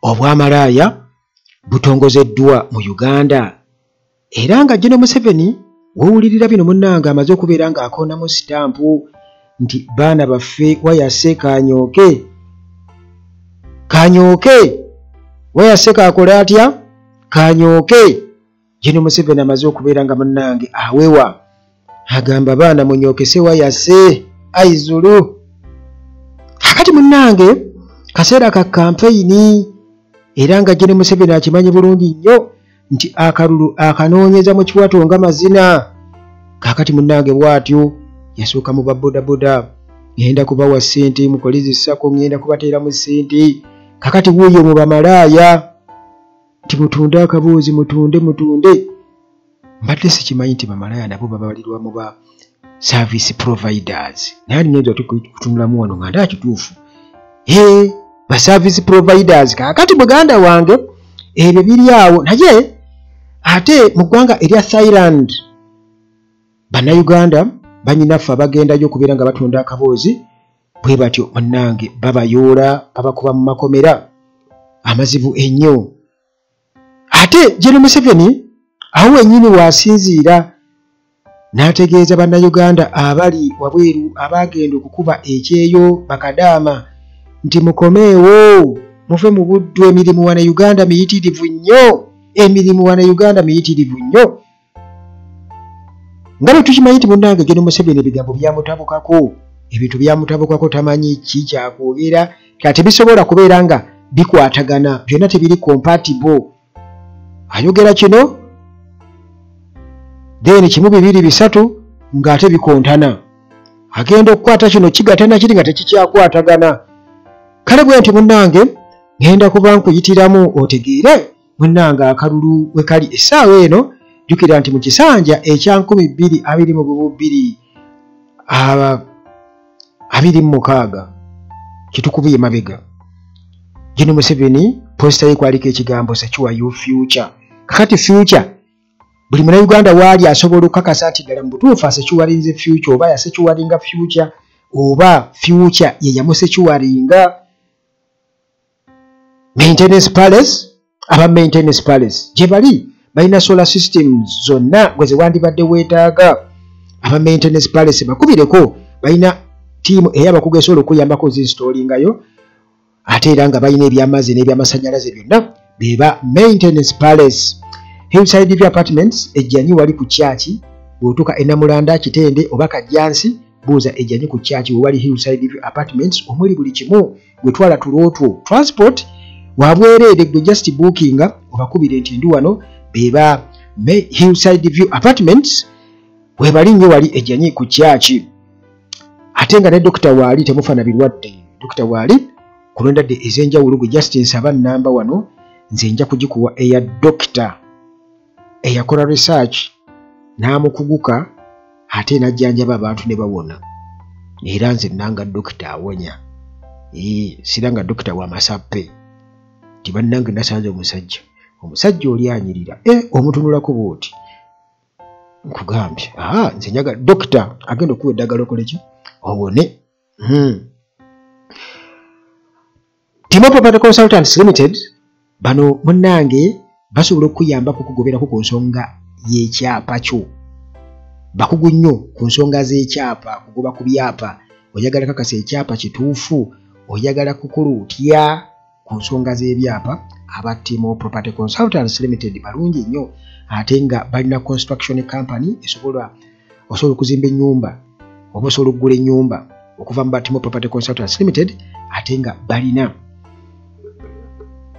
Obwamalaaya butongozeddwa mu Uganda, era nga General Museveni wowulirira bino munnange amaze okubeera ng'akoonamu sitampu nti baana baffe wayase kanyooke, kanyooke, wayase kaakole atya, kanyooke. General Museveni amaze okubeera nga munnange awewa, agamba baana munyookese wayase aizulu. Kakati munnange kaseera ka kampeyini, era nga General Museveni akimanyi bulungi nnyo nti akalulu akanoonyeza mu kiwato nga mazina. Kaakati munnange bw'atyo yasooka mu babodaboda, ngenda kubawa ssente mukole zissako, ngenda kubateeramu ssente. Kakati wuuyo mu bamalaaya nti mutunde akaboozi, mutunde mutunde. Mbadde sikimanyi nti bamalaaya nabo babalirwa mu ba service providers, naye ngenza kutunulamu wano nga ndaa kituufu ba service providers. Kaakati muganda wange ebyo biri awo, naye ate mu ggwanga erya Thailand bannayuganda banyinaffe abagendayo okubeera nga batunda akaboozi bwe batyo munnange babayoola, babakuba mu makomera amazibu ennyo. Ate General Museveni awo wennyini waasinziira n'ategeeza bannayuganda abali wabweru abagenda okukuba ekyeyo bakadaama nti mukomeewo, muve mu buddu, emirimu wano Uganda miyitirivu nnyo, emirimu wano Uganda miyitirivu nnyo. Nga bwe tukimanyi nti munnange General Museveni ebigambo byamutabukako, ebintu byamutabukako, tamanyi ki kyakwogera, kati bisobola kubeera nga bikwatagana, byonna tebiri compatible. Ayogera kino then kimu bibiri bisatu ng'ate bikontana, agenda okukwata kino kigatana kiri nga tekikyakwatagana. Kale bwe nti munnange ngenda kuba nkuyitiramu otegeere munnange akalulu we kali essaawa eno. Jjukira nti mu kisanja ekya 2022 26 kitukubye mabega, General Museveni poster ye kwaliko ekigambo "Secure your future". Kakati future buli munnayuganda waali asobola okukakasa nti ddala mu butuufu asecurinze future, oba yasecuringa future, oba future ye yamusecuringa. Maintenance Palace, aba Maintenance Palace gye bali balina solar systems zonna gwe zewandibadde weetaaga. Aba Maintenance Palace bakubireko, balina ttiimu ey'abakugu esobola okuyambako zinstoolingayo, ate era nga balina ebyamazzi n'ebyamasanyalaze byonna. Beba Maintenance Palace. Hillside View Apartments ejjanyi wali ku kyaki, bw'otuuka e Namulanda, Kitende oba Kajjansi, buuza ejjanyi ku kyaki we wali Hillside View Apartments omuli buli kimu. Gwe twala tulootwo, transport wabwereere, gwe just bookinga obakubire nti ndi wano. Beba Hillside View Apartments, webali nnyo wali ejjanyi ku kyaki. Ate nga ne dokita waali, temufaana birwadde, dokita waali ku lw'endwadde ez'enjawulo. Gwe just nsaba nnamba wano, nze nja kugikuwa eya dokita eyakola research n'amukuguka ate n'ajjanjaba abantu ne bawona. Era nze nanga dokita awonya, sira nga dokita wa masappe nti bannange nasanze omusajja, omusajja oli anyirira, omutunulako bw'oti nkugambye. Aa, nze njagala dokita agenda okuwa eddagala okole ki, owone. Timo Property Consultants Limited, bano munnange basobola okukuyambako okugoberako ku nsonga y'ekyapa kyo. Bakugu nnyo ku nsonga z'ekyapa, kugoba ku byapa. Oyagala kakasa ekyapa kituufu, oyagala kukola otya ku nsonga z'ebyapa, aba Timo Property Consultants Limited balungi nnyo. Ate nga balina construction company esobola, osobola okuzimba ennyumba oba osobola okugula ennyumba okuva mu ba Timo Property Consultants Limited. Ate nga balina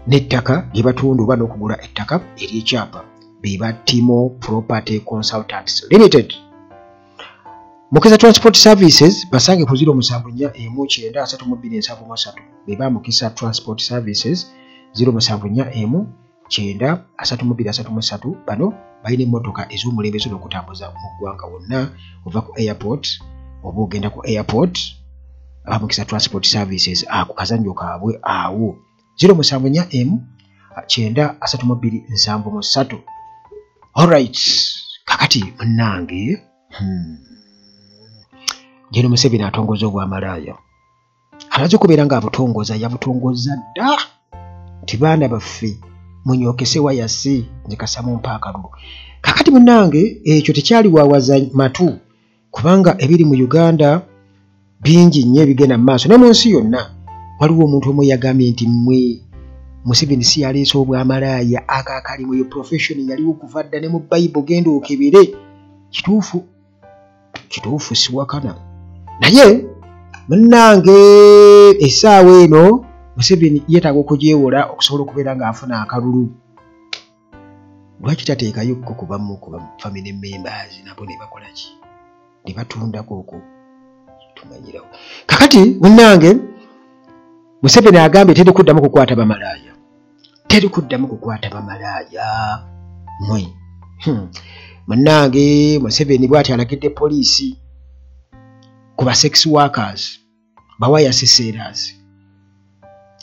n'ettaka lye batunda oba n'okugula ettaka ery'ekyapa. Be ba Timo Property Consultants Limited. Mukisa Transport Services basange ku 0741 932 73. Be ba Mukisa Transport Services, 0741 932 73. Bano balina emmotoka ez'omulembe ezisobola okutambuza mu ggwanga wonna, ova ku airport oba ogenda ku airport. Aba Mukisa Transport Services ako kazannyo kaabwe awo, 0741 932 73. Alright, kakati munnange, General Museveni atongoza obwamalaaya, amaze okubeera ng'abutongoza, yabutongoza dda. Nti baana baffe munyokese wayasi nze kasamumpa akalulu. Kakati munnange ekyo tekyali wawaza matu, kubanga ebiri mu Uganda bingi nnyo ebigenda mu maaso ne mu nsi yonna. Waliwo omuntu omu yagambye nti mmwe Museveni si yaleese obwamalaaya, akaakalimu yo profession yaliwo kuva dda ne mu Bible, genda okebere. Kituufu, kituufu, siwakana. Naye munnange essaawa eno Museveni yeetaaga okugyewola okusobola okubeera ng'afuna akalulu. Lwaki tateekayo ko kubamu ku family members nabo ne bakola ki, ne batundako okwo tumanyirawo. Kakati munnange Museveni agambye teri kuddamu kukwata bamalaaya, teri kuddamu kukwata bamalaaya mmwe. Munnange Museveni bw'ati alagidde poliisi ku ba sex workers, bawaya sellers,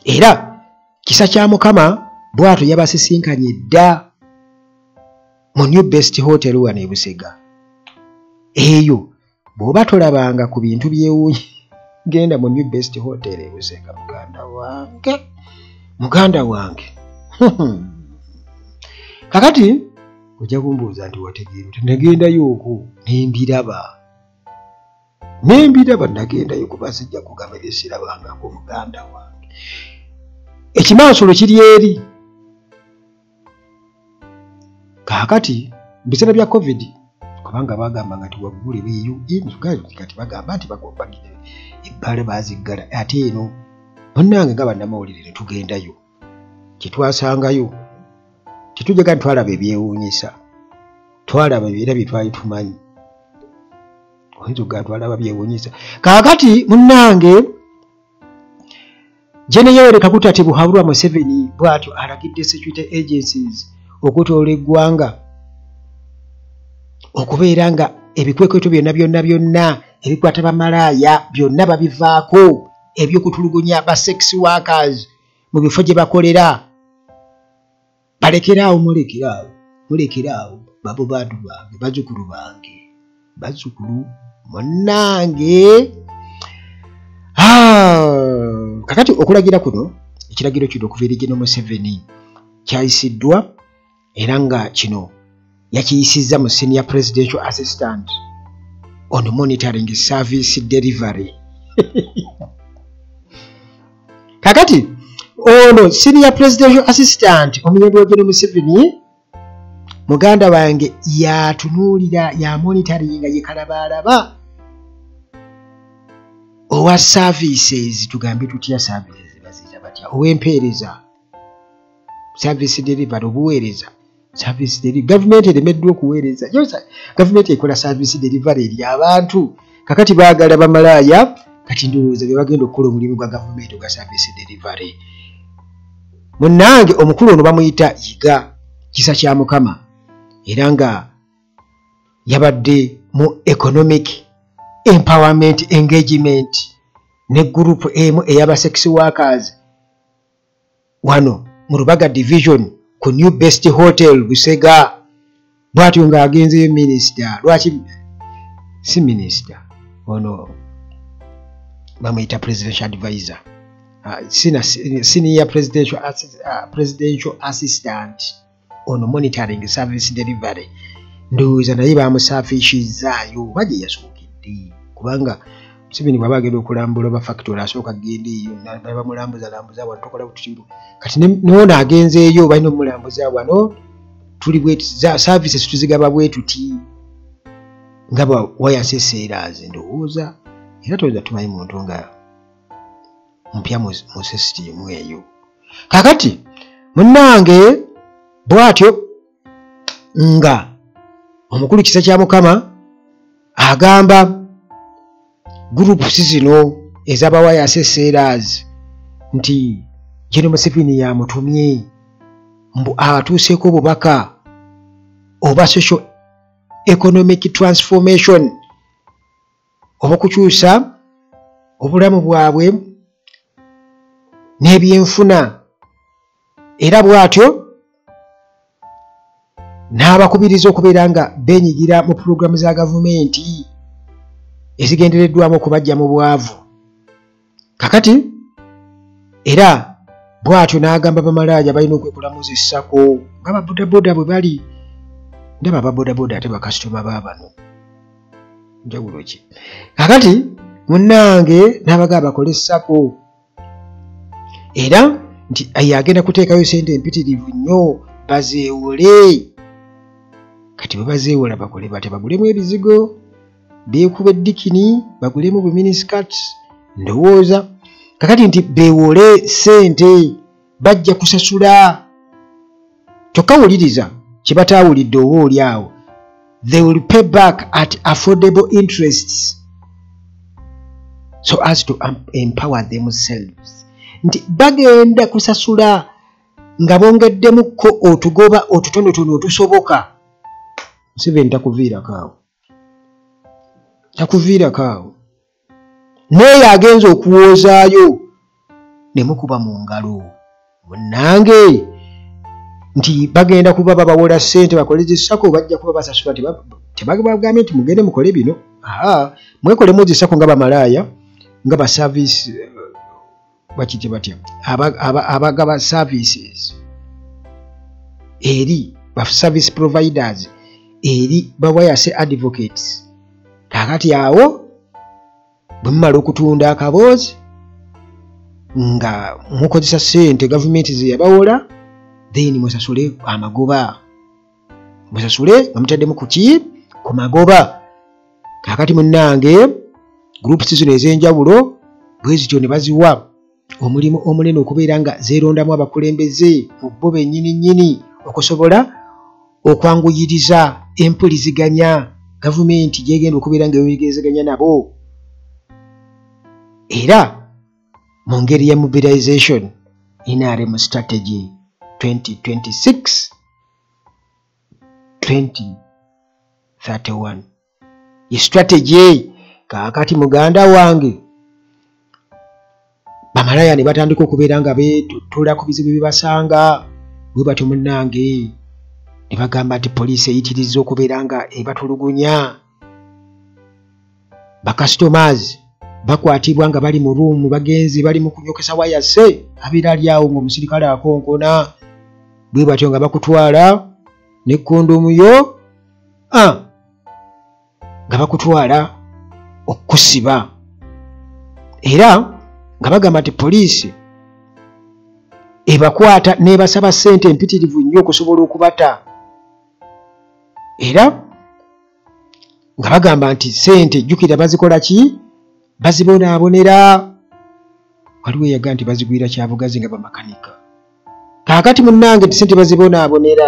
era kisa kya Mukama bw'atyo yabasisinkanye dda mu New Best Hotel wano e Busega. Eyo bw'oba tolabanga ku bintu byewuunye, genda mu New Best Hotel e Busega, muganda wange, muganda wange. Kakati ojja kumbuuza nti wategeera oti? Nagendayo okwo nembiraba, nembiraba, nagendayo kuba sijja kugamba byesirabangako muganda wange. Ekimansulo kiri eri. Kaakati mu biseera bya COVID, kubanga bagamba nga tiwaggule eyo, kati bagamba nti ebbaala baaziggala, ate eno munnange nga bannamawulire ne tugendayo, kyetwasangayo tetujjaga nti twalaba ebyewuunyisa, twalaba era bye twali tumanyi, oyinza okugamba twalaba byewuunyisa. Kaakati munnange Gen Yoweri Kaguta Tibuhaburwa Museveni bw'atyo alagidde security agencies okwetooloola eggwanga okubeera nga ebikwekweto byonna byonna byonna ebikwata bamalaaya byonna babivaako, ebyokutulugunya ba sex workers mu bifo gye bakolera balekeraawo, mulekeraawo, mulekeraawo, babo bantu bange, bazzukulu bange, bazzukulu munnange. Kakati okulagira kuno, ekiragiro kino okuva eri Gen Museveni kyayisiddwa, era nga kino yakiyisizza mu senior presidential assistant on monitoring service delivery. Kakati ono senior presidential assistant omuyambi wa Gen Museveni, muganda wange, yatunuulira, yamonitoringa, ye kalabaalaba owa services, tugambe tutya, services baziyita batya, ow'empeereza, service delivery, obuweereza, service delivery. Gavumenti eremeddwa okuweereza, gavumenti ekola service delivery eri abantu. Kakati baagala bamalaaya, kati ndowooza be bagenda okukola omulimu gwa gavumenti ogwa service delivery. Munnange omukulu ono bamuyita Yiga Kisa kya Mukama, era nga yabadde mu economic empowerment engagement ne group emu ey'aba sex workers wano mu Rubaga division ku New Best Hotel Busega. Bw'atyo ng'agenzeyo minisita, lwaki si minisita ono, bamuyita presidential advisor, senior presidential assistant on monitoring service delivery, ndowooza naye bamusaafishizaayo oba gye yasookedde, kubanga Museveni bw'aba agenda okulambula oba factory asooka agenda eyo bamulambuza lambuza wano tukola bututi. Kati noono agenzeeyo balina omulambuza wano tuli bwe services tuzigaba bwe tuti nga ba wire sellers. Ndowooza era toyinza tumanyi muntu nga mpya mu system eyo. Kakati munnange bw'atyo nga omukulu Kisa kya Mukama agamba groups zino ez'abawaya sellers nti Gen Museveni yamutumye mbu atuuseeko obubaka oba social economic transformation, oba okukyusa obulamu bwabwe n'ebyenfuna, era bw'atyo n'abakubiriza okubeera nga beenyigira mu pulogulaamu za gavumenti ezigendereddwamu okubaggya mu bwavu. Kakati era Bw'atyo n'agamba bamalaaya balina okwekolamu zissako nga babodaboda bwe bali. Ndaba ababodaboda ate bakasitoma baabano njawulo ki? Kakati munnange n'abagamba bakole SACCO, era nti agenda kuteekayo ssente empitirivu nnyo bazeewole. Kati bwe bazeewola bakole batya? Bagulemu ebizigo, beekuba eddikini, bagulemu bu miniskirts ndowooza. Kakati nti beewole ssente bajja kusasula. Kyokka wuliriza kye bataawulidde oba oli awo, they will pay back at affordable interests so as to empower themselves. Nti bagenda kusasula nga bongeddemukko otugoba otutonotono otusoboka. Museveni takuviirako awo, takuviirako awo. N'eyo agenza okuwoozaayo ne mukuba mu ngalo munnange nti bagenda kuba babawola ssente bakole zissako, bajja kuba basasula. Tebagambye nti mugende mukole bino, mwekolemu zissako nga bamalaaya, nga ba service bakite batya, abagaba services eri ba service providers eri bawayase advocates. Kakati awo bwe mumala okutunda akaboozi nga mukozesa ssente gavumenti ze yabawola, then musasule amagoba, musasule nga mutaddemu ku ki? Ku magoba. Kakati munnange groups zino ez'enjawulo bwe zityo ne baziwa omulimu omunene okubeera nga zeerondamu abakulembeze mu bo bennyini nnyini okusobola okwanguyiriza empuliziganya gavumenti gy'egenda okubeera nga eyogerezeganya nabo, era mu ngeri ya mobilization NRM strategy 2026 2031 ye strategy. Kaakati muganda wange bamalaya ne batandika okubeera nga beetutula ku bizibu bibasanga bwe batyo munnange ne bagamba nti poliisi eyitirizza okubeera nga ebatulugunya, bakasitomazi bakwatibwa nga bali mu ruumu bagenzi bali mu kunyokesa wayase, abeera ali awo ng'omusirikale akonkona bwe batyo nga bakutwala ne kondomu yo nga bakutwala okusiba, era nga bagamba nti poliisi ebakwata n'ebasaba ssente empitirivu nnyo okusobola okubata, era nga bagamba nti ssente jjukira bazikola ki? Bazibonaabonera. Waliwo eyaga nti bazigwira kyabugazi nga bamakanika. Kaakati munnange nti ssente bazibonaabonera,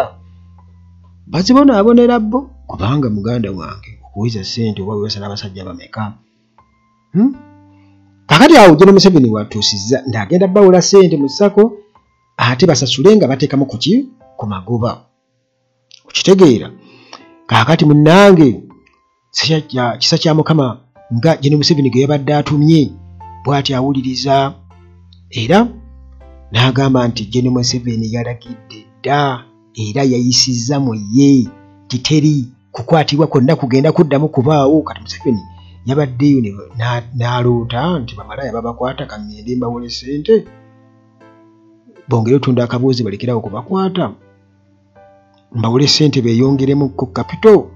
bazibonaabonera bo, kubanga muganda wange okuweza ssente oba wewasa n'abasajja bameka. Kakati awo Gen Museveni watuusizza nti agenda bawola ssente mu SACCO ate basasule nga bateekamu ku ki? Ku magoba. Okitegeera? Kaakati munnange kisa kya Mukama nga Gen Museveni ge yabadde atumye bw'ati awuliriza, era n'agamba nti Gen Museveni yalagidde dda era yayisizza mu ye nti teri kukwatibwa kwonna kugenda kuddamu kubaawo. Kati Museveni yabaddeyo n'aloota nti bamalaaya babakwata, kaŋŋende mbawole ssente bongere otunda akaboozi balekerawo kubakwata, mbawole ssente beeyongeremu ku kapito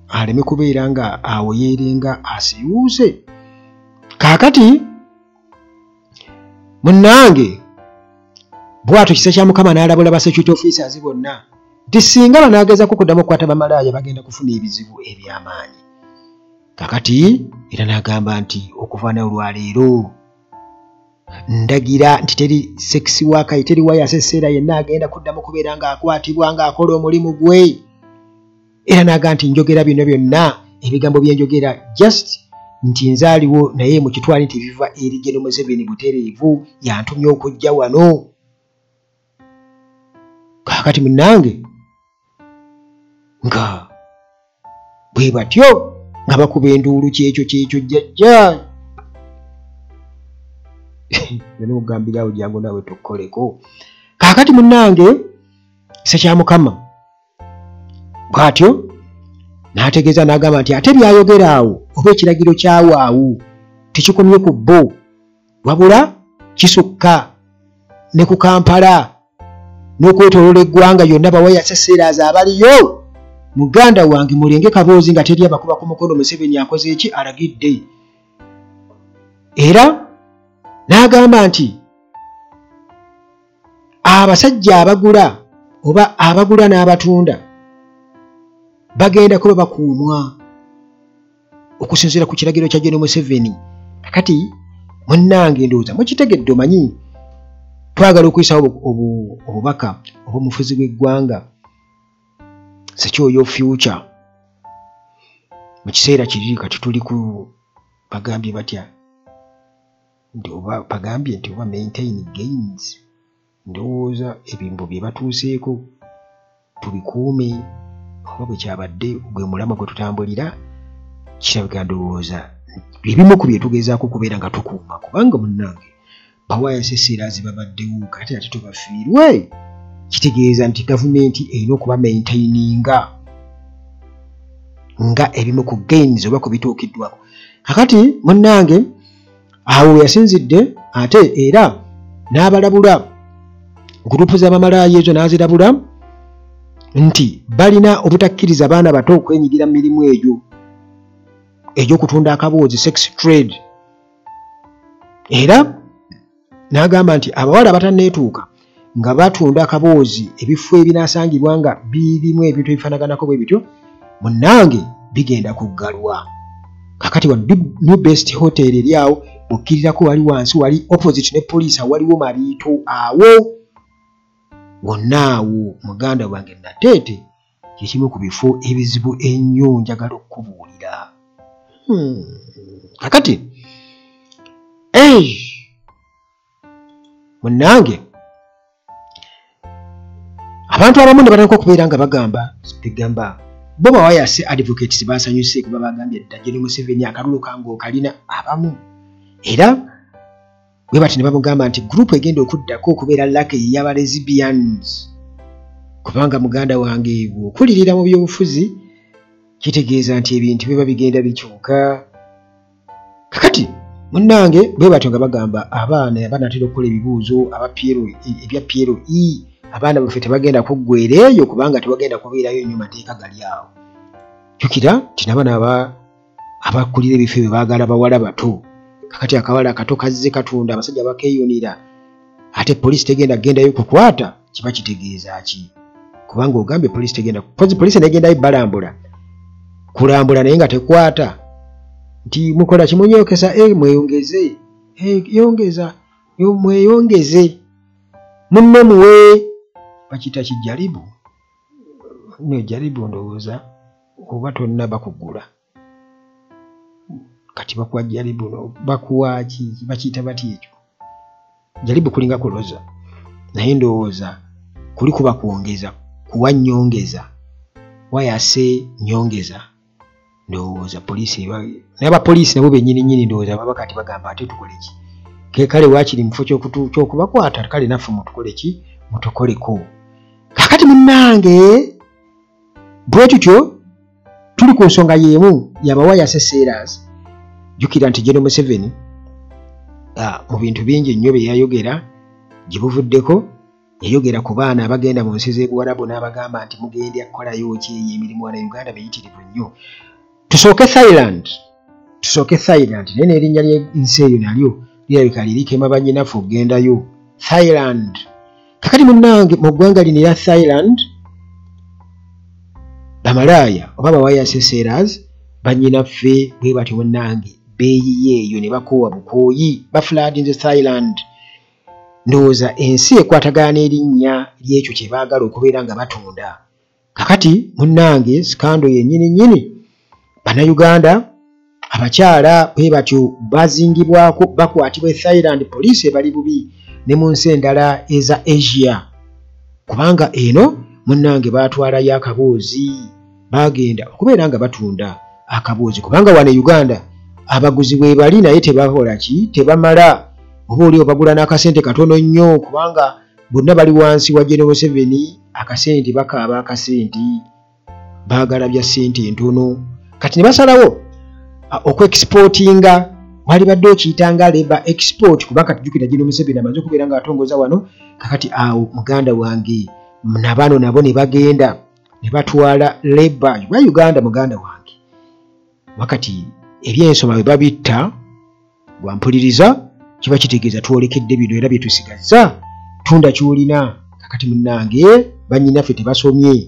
aleme kubeera nga awo yeerenga asiiwuuse. Kaakati munnange bw'atyo kisa kya Mukama n'alabula ba security officers bonna nti singa banaagezaako okuddamu okukwata bamalaaya bagenda kufuna ebizibu eby'amaanyi. Kakati era n'agamba nti okuva n'olwaleero ndagira nti teri sex worker, teri wayase yenna agenda kuddamu kubeera ng'akwatibwa ng'akola omulimu gwe. Era n'agamba nti njogera bino byonna ebigambo bye njogera just nti nzaaliwo naye mu kitwale nti biva eri Gen Museveni butereevu, yantumye okujja wano. Kaakati munnange nga bwe batyo nga bakuba enduulu kyekyo kyekyo jjajja n'okugambirawo jangu naawe tukkoleko. Kaakati munnange kisa kya Mukama bw'atyo n'ategeeza n'agamba nti ate by'ayogera awo oba ekiragiro kyawaawo tekikomye ku bo, wabula kisukka ne ku Kampala n'okwetooloola eggwanga yonna bawayase sellers abaliyo. Muganda wange mulenge kaboozi nga teri abakuba ku mukono. Museveni akoze eki? Alagidde. Era n'agamba nti abasajja abagula oba abagula n'abatunda bagenda kuba bakuumwa okusinziira ku kiragiro kya Gen Museveni. Kakati munnange ndowooza mukitegedde, omanyi twagala okuyisawo obubaka obw'omufuzi w'eggwanga, secure your future. Mu kiseera kiri kati tuli ku bagambye batya nti oba bagambye nti oba maintain gains, ndowooza ebimbo bye batuuseeko tubikuume, oba bwe kyabadde gwe mulamwa gwe tutambulira. Kirabika ndowooza ebimu ku bye tugezaako okubeera nga tukuuma, kubanga munnange bawayase sellers babaddewo, kati ate tubafiirwe kitegeeza nti gavumenti erina okuba maintaininga nga ebimu ku gains oba ku bituukiddwako. Kakati munnange awo yasinzidde ate era n'abalabula gurupu z'abamalaaya ezo, n'azirabula nti balina obutakkiriza baana bato okwenyigira mu mirimu egyo egy'okutunda akaboozi, sex trade. Era n'agamba nti abawala abatanneetuuka nga batunda akaboozi, ebifo ebinaasangibwa nga birimu ebintu ebifaanaganako bwe bityo, munnange bigenda kuggalwa. Kakati wano New Best Hotel eri awo bw'okkirirako wali wansi wali opposite ne poliisi, awaliwo Mabiito, awo wonna awo muganda wange Nateete kyekimu ku bifo ebizibu ennyo njagala okukubuulira. Kakati munnange abantu abamu ne batandika okubeera nga bagamba begamba bo bawayase advocates basanyuse kuba bagambye dda Gen Museveni akalulu kange okalina abamu. Era bwe bati ne bamugamba nti group egenda okuddako okubeera lucky ey'aba lesbians, kubanga muganda wange bw'okulirira mu byobufuzi kitegeeza nti ebintu biba bigenda bikyuka. Kakati munnange bwe batyo nga bagamba abaana abanaatera okukola ebibuuzo aba PLE, ebya PLE, abaana baffe tebagenda kuggwera eyo kubanga tewagenda kubeerayo nnyo mateeka gali awo. Jjukira nti n'abaana abakulira ebifo ebyo baagala bawala bato. Kakati akawala akato kazze katunda, abasajja bakeeyunira, ate poliisi tegenda kugendayo kukwata, kiba kitegeeza ki? Kubanga ogambye poliisi tegenda, poliisi negendayo balambula kulambula naye nga tekwata, nti mukola kimunyookesa, mweyongeze, yongeza, mweyongeze munne muwe bakiyita kijjalibu ne jaribu, ndowooza oba tonna bakugula kati bakuwa jaribu, bakuwa ki bakiyita bati ekyo jaribu kulinga kuloza, naye ndowooza kuli kuba kwongeza, kuwa nyongeza, wayase nyongeza. Ndowooza poliisi naye abapoliisi nabo bennyini nnyini ndowooza baba kati bagamba ate tukole ki? Kale waakiri mu kifo ky'okubakwata kale naffe mutukole ki? Mutukoleko. Kakati munnange bwe tutyo tuli ku nsonga y'emu y'abawayase sellers. Jjukira nti Gen Museveni mu bintu bingi nnyo bye yayogera gye buvuddeko, yayogera ku baana abagenda mu nsi z'Ebuwarabu n'abagamba nti mugenda kukolayo ki eyo emirimu wano Uganda miyitirivu nnyo. Tusooke Thailand, tusooke Thailand, naye n'erinnya ly'ensi eyo nalyo lirabika lirikema bannyinaffe okugendayo. Thailand. Kakati munnange mu ggwanga lino erya Thailand bamalaaya oba bawayase sellers bannyinaffe bwe batyo munnange beeyiye eyo ne bakoowa bukooyi, bafulaadinze Thailand. Ndowooza ensi ekwatagana n'erinnya ly'ekyo kye baagala okubeera nga batunda. Kakati munnange sikando yennyini nnyini Bannayuganda abakyala bwe batyo bazingibwako bakwatibwa e Thailand, poliisi ebali bubi ne mu nsi endala eza Asia, kubanga eno munnange baatwalayo akaboozi, baagenda okubeera nga batunda akaboozi, kubanga wano e Uganda abaguzi bwe bali naye tebakola ki, tebamala, oba oli obagula n'akasente katono nnyo, kubanga bonna bali wansi wa Gen Museveni, akasente bakaaba akasente, baagala bya ssente entono. Kati ne basalawo okwexportinga Walibadde okiyitanga labor export, kubanga tujjukira Gen Museveni amaze okubeera ng'atongoza wano. Kakati awo muganda wange nabano nabo ne bagenda ne batwala labor wa Uganda. Muganda wange, wakati ebyensoma bwe babitta, bwampuliriza, kiba kitegeeza twolekedde bino era bye tusigazza. Tunda ky'olina. Kakati munnange, bannyinaffe tebasomye,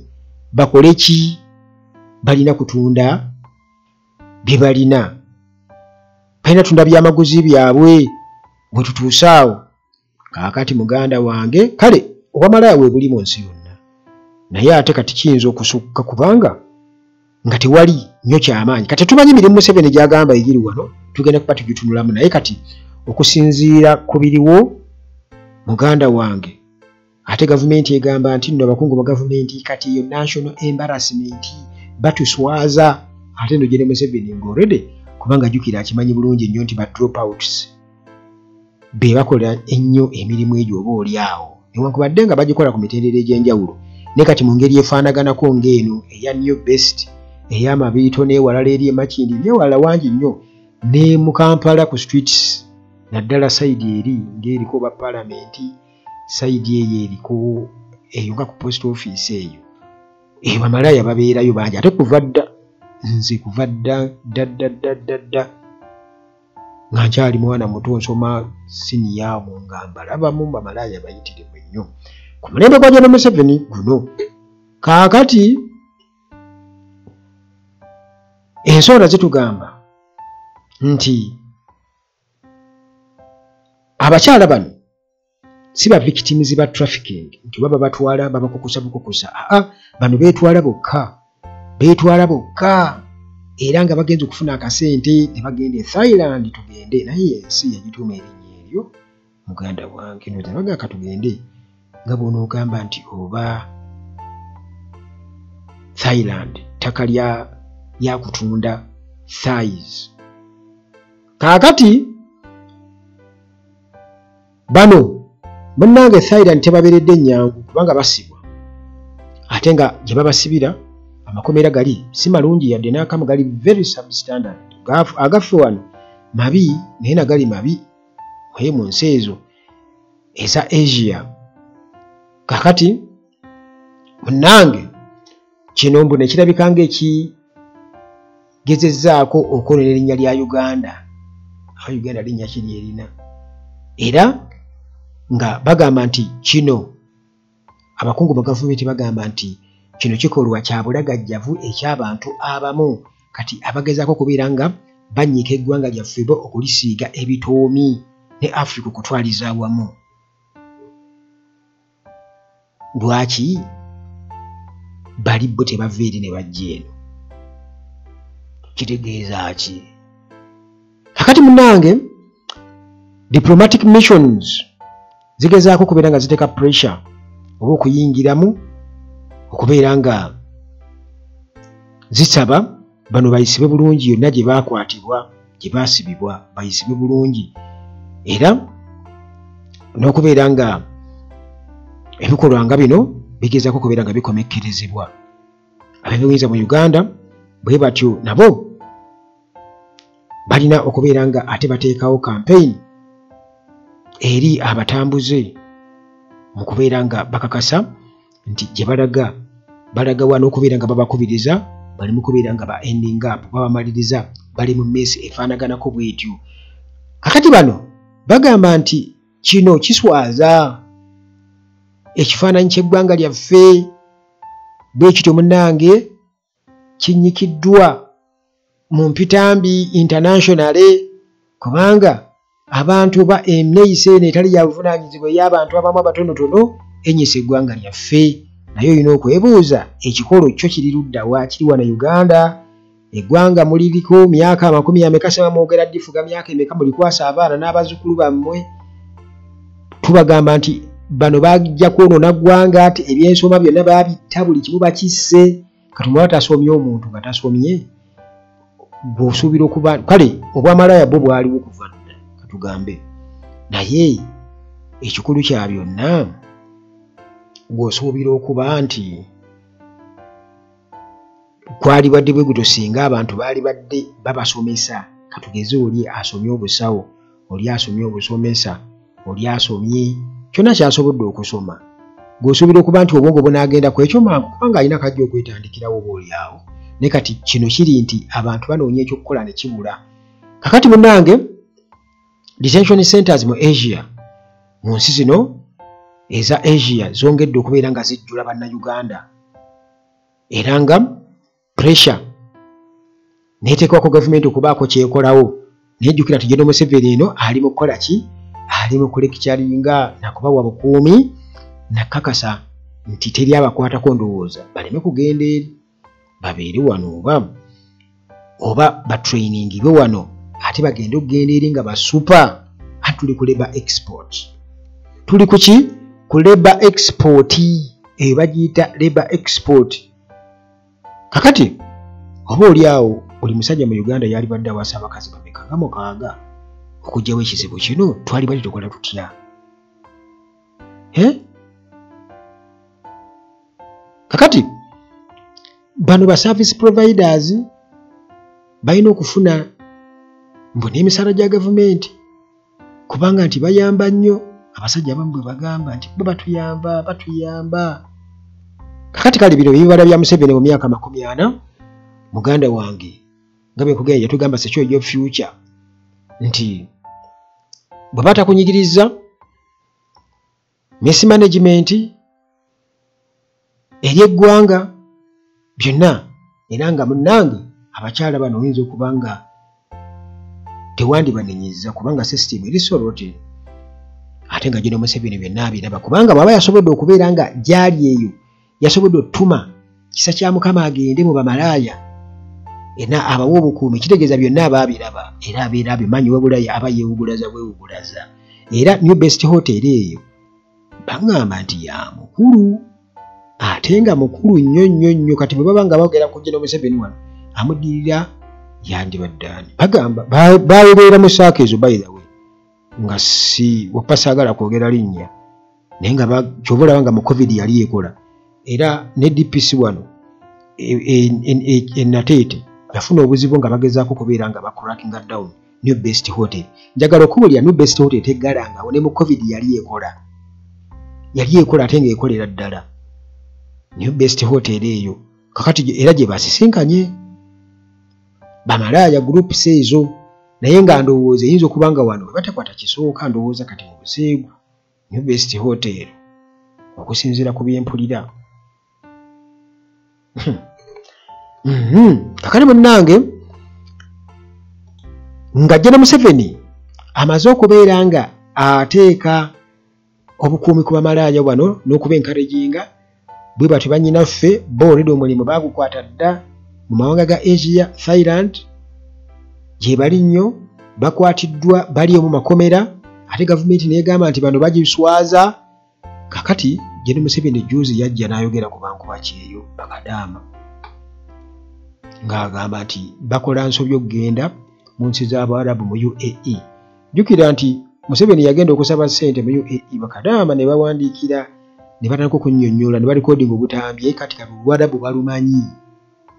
bakole ki? Balina kutunda bye balina, balina tunda byamaguzi byabwe bwe tutuuse awo. Kaakati muganda wange, kale obwamalaaya we buli mu nsi yonna, naye ate kati kiyinza okusukka kubanga nga tewali nnyo kyamaanyi. Kati tumanyi mirimu Museveni gy'agamba egiri wano, tugenda kuba tugitunulamu. Naye kati okusinziira ku biriwo, muganda wange, ate gavumenti egamba nti nno abakungu mu gavumenti kati eyo national embarrassment, batuswaza. Ate nno Gen Museveni ng'already, kubanga jjukira akimanyi bulungi nnyo nti ba dropouts be bakola ennyo emirimu egyo oba oli awo, newankubadde nga bagikola ku mitendera egy'enjawulo. Ne kati mu ngeri efaanaganako ng'eno eya New Best, ey'amabiito, n'ewalala eri emakindi n'ewalala wangi nnyo, ne mu Kampala ku streets, naddala side eri ng'eriko ba paalamenti, side eyo eriko eyo nga ku post office eyo, eyo bamalaaya babeerayo bangi. Ate kuva dda, nze kuva dda dda dda dda dda dda nga nkyali mwana muto nsoma siniya omwo, nga mbalabamu bamalaaya bayitirivu nnyo ku mulembe gwa Gen Museveni guno. Kaakati ensonda zitugamba nti abakyala bano si ba victims ba trafficking, nti baba batwala babakukusa bukukusa. Aa, bano beetwala bokka, beetwala bokka, era nga bagenza okufuna akasente ne bagenda e Thailand. Tugende naye ensi yagituuma erinnya eryo, muganda wange, notabaga katugende nga bw'onoogamba nti oba Thailand ttaka lya lyakutunda thighs. Kaakati bano munnange Thailand tebabeeredde nnyangu, kubanga basibwa, ate nga gye babasibira amakomera gali si malungi yadde n'akamu, gali very substandard. Agaffe wano mabi, naye nagali mabi naye mu nsi ezo eza Asia. Kakati munnange, kino mbu ne kirabika ng'ekigezezzaako okwonona erinnya lya Uganda. Awo Uganda linnya kiri erina, era nga bagamba nti kino, abakungu mu gavumenti bagamba nti kino kikolwa kya bulagajjavu eky'abantu abamu kati abagezaako okubeera nga banyiika eggwanga lyaffe bo okulisiiga ebitoomi ne Africa okutwaliza awamu. Lwaki bali bo tebava eri ne bajja eno? Kitegeeza ki? Kakati munnange, diplomatic missions zigezaako okubeera nga ziteeka pressure oba okuyingiramu okubeera nga zisaba bano bayisibwe bulungi yonna gye baakwatibwa, gye baasibibwa, bayisibwe bulungi, era n'okubeera nga ebikolwa nga bino bigezaako okubeera nga bikomekkerezebwa. Ab'ebuyinza mu Uganda bwe batyo nabo balina okubeera nga ate bateekawo campaign eri abatambuze mu kubeera nga bakakasa nti gye balaga balaga wa, n'okubeera nga babakubiriza bali mu kubeera nga ba ending up, babamaliriza bali mu mess efaanaganako bwetyo. Kakati bano bagamba nti kino kiswaza ekifaananyi ky'eggwanga lyaffe. Bwe kityo munnange kinyikiddwa mu mpitambi internationally, kubanga abantu oba enneeyisa eno etali ya buvunaanyizibwa ey'abantu abamu abatonotono enyisa eggwanga lyaffe. Naye olina okwebuuza, ekikolo kyo kiri ludda wa? Kiri wano Uganda? Eggwanga muliriko myaka amakumi ameka? Sema mwogera ddifuga myaka emeka? Mulikwasa abaana n'abazzukulu bammwe. Tubagamba nti bano bajja kwonoona ggwanga, ati ebyensoma byonna babitta, buli kimu bakisse. Kati omala tasomye, omuntu nga tasomye bw'osuubira okuba kale obwamalaaya bwo bwaliwo kuva dda, katugambe. Naye ekikulu kya byonna, gw'osuubira okuba nti kwalibadde bwe gutyo singa abantu baali badde babasomesa. Katugeze oli asomye obusawo, oli asomye obusomesa, oli asomye kyonna kyasobodde okusoma, gw'osuubira okuba nti obwongo bunaagenda ku ekyo mangu, kubanga alina kajja okwetandikirawo oba oli awo. Naye kati kino kiri nti abantu banoonya ekyokukola ne kibula. Kakati munnange, detention centers mu Asia, mu nsi zino eza Asia zongedde okubeera nga zijjula Bannayuganda, era nga pressure neeteekebwako gavumenti okubaako kyekolawo. Naye jjukira nti General Museveni eno ali mu kukola ki? Ali mu kulecturinga nakubawa bukuumi nakakasa nti teri abakwatako, ndowooza baleme kugenda eri, babeere wano oba batrainingibwe wano, ate bagende okugenda eri nga basupa. Ate tuli ku labor export, tuli ku ki? Ku labor export. Eyo bagiyita labor export. Kakati oba oli awo buli musajja mu Uganda yali badde awasa abakazi bameka? Nga 6. Okugyawo ekizibu kino twali bali tukola tutya? Kakati bano ba service providers balina okufuna mbu n'emisaala gya gavumenti, kubanga nti bayamba nnyo. Abasajja abamu bwe bagamba nti bo batuyamba, batuyamba. Kakati kale bino bibala bya Museveni mu myaka 40. Muganda wange, nga bwe nkugambye, yatugamba secure your future, nti bwe batakunyigiriza mismanagement eri eggwanga byonna. Era nga munnange, abakyala bano oyinza okuba nga tewandibanenyeza, kubanga system eri so rotten. Ate nga General Museveni byonna abiraba, kubanga bw'aba yasobodde okubeera nga gyali eyo, yasobodde ottuma kisa kya Mukama agende mu bamalaaya era abawa obukuumi, kitegeeza byonna aba abiraba era abeera abimanyi, wabula aba yeewugulaza bwewugulaza. Era New Best Hotel eyo baŋŋamba nti ya mukulu, ate nga mukulu nnyo nnyo nnyo. Kati bwe baba nga boogera ku General Museveni wano, amuddirira yandibadde ani? Bagamba babeera mu saako ezo. By the way, nga si wapa, saagala kwogera linnya, naye nga kyoba olaba nga mu COVID yali ekola. Era ne DPC wano enateete yafuna obuzibu nga bagezaako okubeera nga bacrackinga down New Best Hotel. Njagala okubulira, New Best Hotel teggalangawo. Ne mu COVID yali ekola, yali ekola, ate ng'ekolera ddala New Best Hotel eyo. Kakati era gye basisinkanye bamalaaya groups ezo. Naye nga ndowooza eyinza okuba nga wano bwe batakwata kisooka, ndowooza kati mu buseegu New Best Hotel, okusinziira ku byempulira. Kakati munnange, nga General Museveni amaze okubeera nga ateeka obukuumi ku bamalaaya bano n'okuba encouraginga bwe batyo, bannyinaffe bo olwedde omulimu baagukwata dda mu mawanga ga Asia. Thailand gye bali nnyo, bakwatiddwa, bali mu makomera, ate gavumenti neegamba nti bano bagiswaza. Kakati General Museveni juzi yajja n'ayogera ku bankuba kyeyo bakadaama, ng'agamba nti bakola nsobi okugenda mu nsi z'Abawarabu, mu UAE. Jjukira nti Museveni yagenda okusaba ssente mu UAE, bakadaama ne bawandiikira ne batandika okunnyonnyola ne barecordinga obutambi. Kati kati Oluwarabu balumanyi,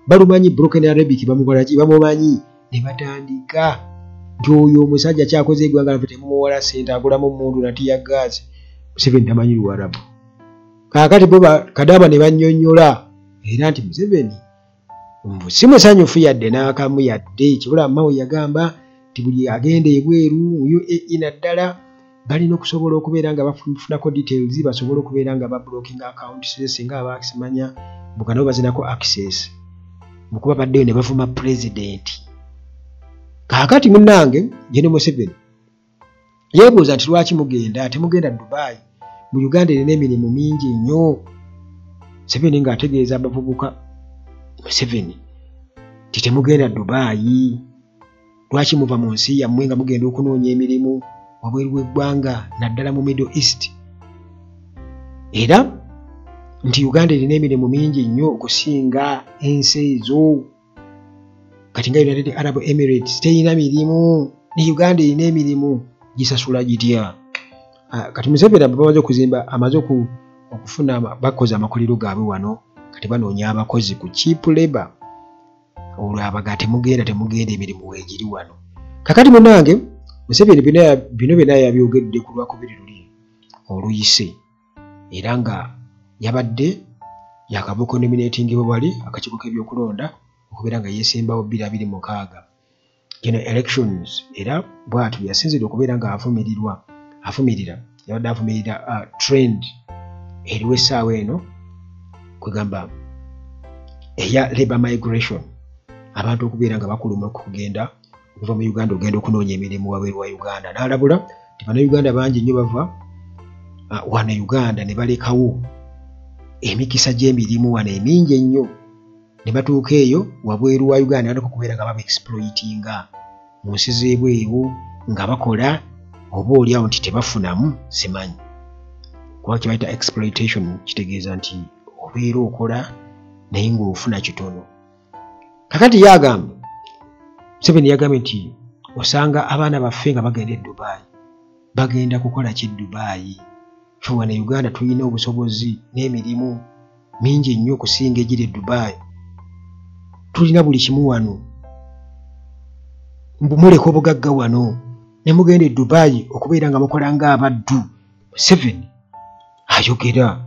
balumanyi, broken Arabic bamukolaki, bamumanyi. Ne batandika nti oyo omusajja kyakoze eggwanga laffe, temumuwola ssente, agulamu mundu na tear gas. Museveni tamanyi Luwarabu. Kaakati bo kadaama ne bannyonnyola era nti Museveni mbu si musanyufu yadde n'akamu yadde. Kibula Mao yagamba nti buli agenda ebweru mu UAE naddala balina okusobola okubeera nga bafunako details, basobole okubeera nga bablockinga accounts singa abasimanya mbuga nabo bazinako access, mukuba baddeyo ne bavuma pulezidenti. Kaakati munnange, General Museveni yeebuuza nti lwaki mugenda, temugenda Dubai? Mu Uganda erina emirimu mingi nnyo. Museveni ng'ategeeza abavubuka, Museveni nti temugenda Dubai, lwaki muva mu nsi yammwe nga mugenda okunoonya emirimu wabweru w'eggwanga, naddala mu Middle East? Era nti Uganda erina emirimu mingi nnyo okusinga ensi ezo. Kati nga United Arab Emirates terina mirimu, ne Uganda erina emirimu, gisasula gitya? Kati Museveni bamaze okuzimba, amaze okufuna, bakoze amakolero gaabwe wano, kati banoonya abakozi ku cheap labor. Olwo abaga temugenda, temugenda, emirimu weegiri wano. Kakati munnange Museveni bino byonna yabyogedde ku Lwakubiri luli oluyise, era nga yabadde yakabuuka nominatingibwa wali akakiiko k'ebyokulonda okubeera nga yeesimbawo 2026 general elections. Era bw'atyo yasinzidde okubeera nga avumirira yabadde avumirira trend eriwo essaawa eno, kwegamba eya labor migration, abantu okubeera nga bakuluma okugenda okuva mu Uganda ogenda okunoonya emirimu wabweru wa Uganda. N'alabula nti Bannayuganda bangi nnyo bava wano Uganda ne balekawo emikisa gy'emirimu wano emingi ennyo ne batuuka eyo wabweru wa Uganda batandika okubeera nga baba exploitinga mu nsi z'ebweru nga bakola oba oli awo nti tebafunamu, simanyi kuba kye bayita exploitation kitegeeza nti obeera okola naye ng'ofuna kitono. Kakati ye agamba, Museveni yagambye nti osanga abaana baffe nga bagenda e Dubai, bagenda kukola ki e Dubai? Ffe wano e Uganda tulina obusobozi n'emirimu mingi nnyo okusinga egiri e Dubai, tulina buli kimu wano, mbu muleka obugagga wano ne mugenda e Dubai okubeera nga mukola ng'abaddu. Museveni ayogera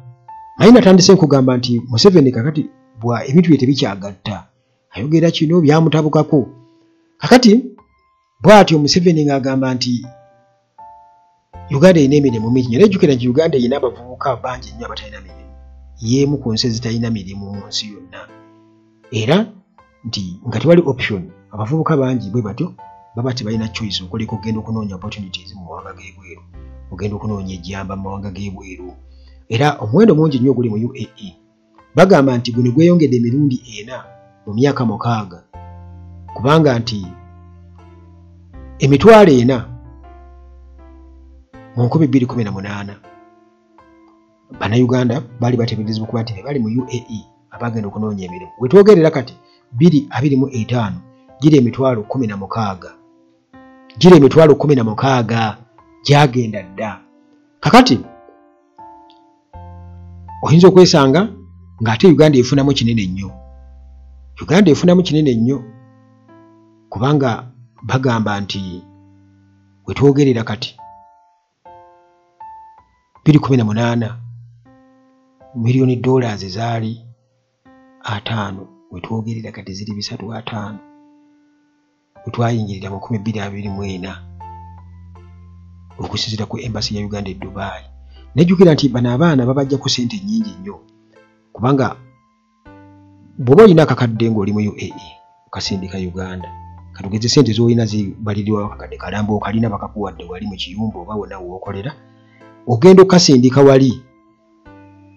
naye natandise nkugamba nti Museveni kakati bwa ebintu bye tebikyagatta, ayogera kino byamutabukako. Kakati bw'atyo Museveni ng'agamba nti Uganda erina emirimu mingi nnyo. Naye jjukira nti Uganda erina abavubuka bangi nnyo abatalina mirimu, y'emu ku nsi ezitalina mirimu mu nsi yonna, era nti nga tewali option, abavubuka bangi bwe batyo baba tebalina choice okuleka okugenda okunoonya opportunities mu mawanga g'ebweru, ogenda okunoonya ejjamba mu mawanga g'ebweru. Era omuwendo mungi nnyo oguli mu UAE bagamba nti guno gweyongedde emirundi 4 mu myaka 6, kubanga nti 4,000 mu 2018 Bannayuganda baali bateeberezebwa okuba nti be bali mu UAE abagenda okunoonya emirimu. We twogerera kati 2025 giri 16,000, giri 16,000 gyagenda dda. Kakati oyinza okwesanga ng'ate Uganda efunamu kinene nnyo, Uganda efunamu kinene nnyo, kubanga bagamba nti we twogerera kati 2018 million dollars zaali 5, we twogerera kati ziri 350, we twayingirira mu 2024 okusinziira ku embassy ya Uganda e Dubai. Nejjukira nti bano abaana babajjako ssente nnyingi nnyo, kubanga bw'oba olina akakadde ng'oli mu UAE okasindika Uganda, katugeze ssente z'olina zibalirirwa akakadde kalamba okalina bakakuwadde wali mu kiyumba oba wonna w'okolera, ogenda okukasindika wali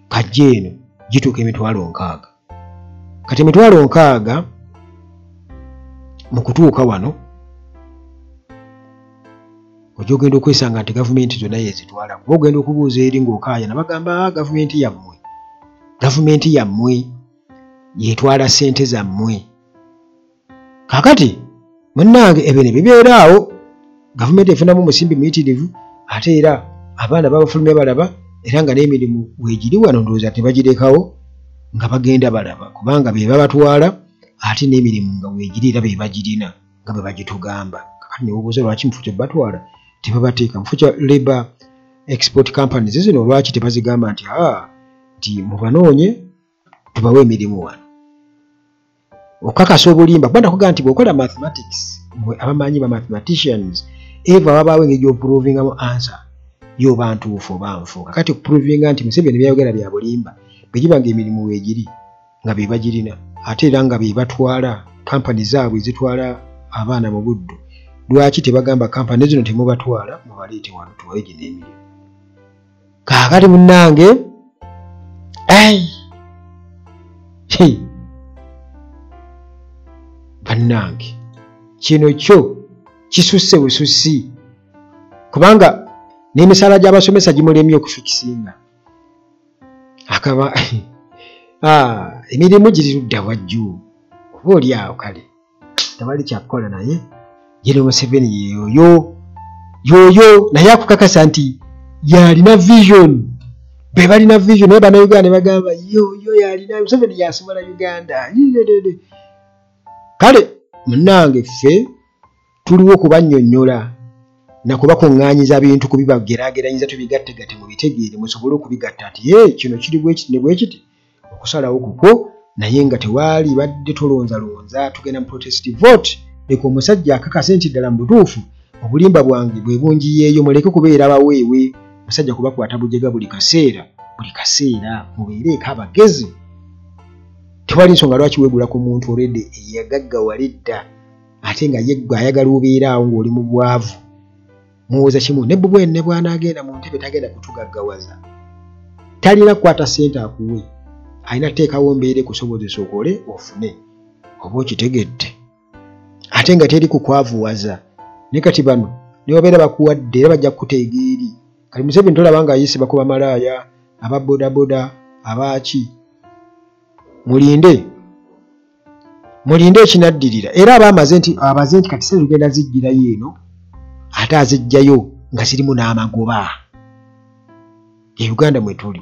kajja eno gituuka 60,000. Kati 60,000 mu kutuuka wano ojja ogenda okwesanga nti gavumenti zonna yeezitwala, kuba ogenda okubuuza eri ng'okaaya nabagamba gavumenti yammwe, gavumenti yammwe yeetwala ssente zammwe. Kakati munnange ebyo ne bibeera awo, gavumenti efunamu omusimbi muyitirivu, ate era abaana babafulumya balaba, era nga n'emirimu weegiri wano ndowooza tebagirekawo nga bagenda balaba, kubanga be babatwala ate n'emirimu nga weegiri era be bagirina nga bwe bagitugamba. Kakati ne weebuuza lwaki mu kifo kya batwala tebabateeka mu kifo kya labor export companies zino, lwaki tebazigamba nti nti mubanoonye tubawe emirimu wano, okakasa obulimba. Kuba nakugamba nti bw'okola mathematics, mmwe abamanyi ba mathematicians, eva wabaawo engeri gy'oprovingamu answer yo oba ntuufu oba nfu. Kakati okuprovinga nti Museveni byayogera bya bulimba, bwe giba ng'emirimu weegiri nga be bagirina ate era nga be batwala kampani zaabwe ezitwala abaana mu buddu, lwaki tebagamba kampani zino temubatwala mubaleete wano tubawe gino emirimu? Kaakati munnange bannange kino kyo kisusse bususi, kubanga n'emisaala gy'abasomesa gimulemye okufikisinga akaba emirimu giri ludda wajju oba oli awo kale tewali kyakukola. Naye General Museveni yoyo yoyo naye akukakasa nti yalina vision, be balina vision naye Bannayuganda ne bagamba yoyo yalina Museveni yasobola Uganda. Kale munnange ffe Tuliwo kubannyonnyola na kubakuŋŋaanyiza bintu kubibageraageranyiza tubigattegatte mubitegeere musobole okubigatta nti ye kino kiri bwe kiti ne bwe kiti, okusalawo kukwo, naye nga tewaali badde tolonzalonza. Tugenda mu protest vote. Leka omusajja akakase nti ddala mu butuufu obulimba bwange bwe bungiyeeyo. Muleke kubeera baweewe musajja kubakwata bujega buli kaseera buli kaseera. Mubeereeko abagezi. Tewali nsonga lwaki weegula ku muntu already eyagaggawala edda, ate nga ye ggwe ayagala obeere awo ng'oli mu bwavu. Muwoza kimu ne Bobi Wine ne bw'anaagenda mu ntebe tagenda kutugaggawaza. Talina kukwata ssente akuwe, alina kuteekawo mbeera ekusobozesa okole ofune, oba okitegedde, ate nga teri kukwavuwaza. Naye kati bano ne babeera bakuwadde era bajja kukuteega eri. Kati Museveni tolaba nga ayise bakuba malaaya, aba bodaboda, abaaki. Mulinde, mulinde ekinaddirira. Era aba amaze nti abaze nti kati sente tugenda zijjirayo eno, ate azijjayo nga zirimu n'amagoba. E Uganda mwe tuli.